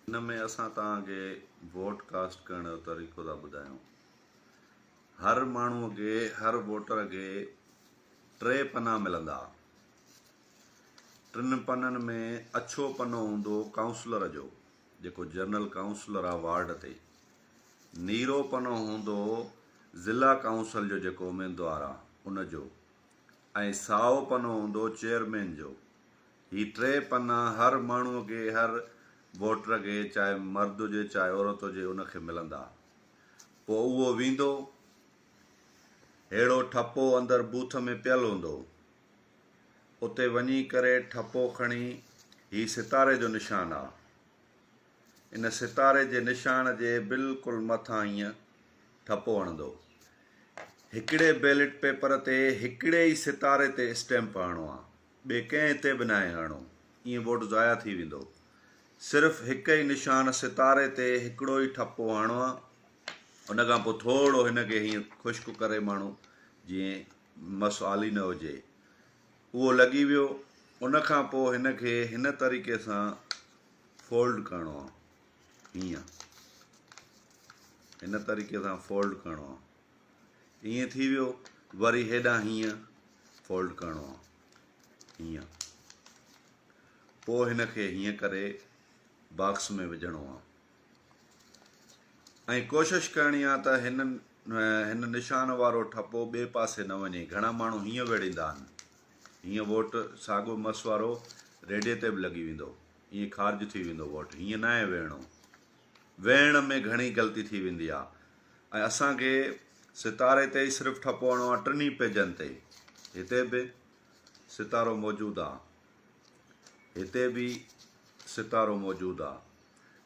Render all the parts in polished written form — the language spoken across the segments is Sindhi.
ان ۾ اسان توهان کي ووٽ ڪاسٽ ڪرڻ جو طريقو ٿا ٻڌايون. هر ماڻهو کي هر ووٽر کي ٽي پنا ملندا. ٽن پنن ۾ اڇو پنو هوندو ڪائونسلر جو جيڪو جنرل ڪائونسلر آ وارڊ تي. نيرو پنو هوندو ضلع ڪائونسل جو جيڪو اميدوار آ ان جو ۽ سائو پنو هوندو چيئرمين جو. هي ٽي پنا هر ماڻهوء کي هر ووٽر کي چاهي مرد هجي چاهي عورت هجي ان کي ملندا. پوء اهو ويندو ههڙو ٺپو اندر بوٿ ۾ پيل هوندو. اتي وڃي ڪري ٺپو کڻي هي ستاري جو نشان آ. ان ستاري جي نشان جي بلڪل مٿان هيئن ٺپو هڻندو. هڪڙي بيلٽ پيپر تي هڪڙي ئي ستاري تي اسٽيمپ هڻڻو آ. ٻئي ڪنهن تي به ناهي هڻڻو. ائين ووٽ ضايع ٿي ويندو. صرف هڪ ئي نشان ستاري تي هڪڙو ئي ٺپو هڻڻو آ. ان کان پوء ٿورو هن کي هيئن خشڪ ڪري ماڻهو جيئن مس آلي نه هجي. اهو لڳي ويو. ان کان پوء هن کي هن طريقي سان فولڊ ڪرڻو آ. هيئن هن طريقي سان فولڊ ڪرڻو آ. ائين ٿي ويو وري هيڏانهن هيئن فولڊ ڪرڻو آ هيئن پوء هن کي هيئن ڪري باڪس ۾ وجهڻو آ ۽ ڪوشش ڪرڻي آ ته هن هن نشان وارو ٺپو ٻئي پاسي نه وڃي گهڻا ماڻهو هيئن ويڙهيندا آهن هيئن ووٽ ساڳو مس وارو ريڊي تي به لڳي ويندو ائين خارج ٿي ويندو ووٽ هيئن ناهي ويهڻو ويهڻ ۾ گهڻي غلطي ٿي ويندي آ ۽ اسان کي ستاري تي ئي صرف ٺپو هڻڻو آ ٽنهي پيجن تي هتي به ستارو موجود آ هتي به ستارو موجود آ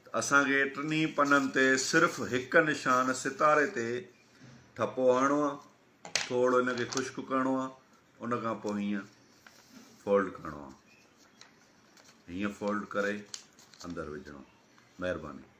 ته اسان کي ٽنهي پنن تي صرف هڪ نشان ستاري تي ٺپو هڻڻو آ ٿورو ان کي خشڪ ڪرڻو آ ان کان پوء هيئن فولڊ ڪرڻو آ هيئن فولڊ ڪري اندر وجهڻو مهرباني.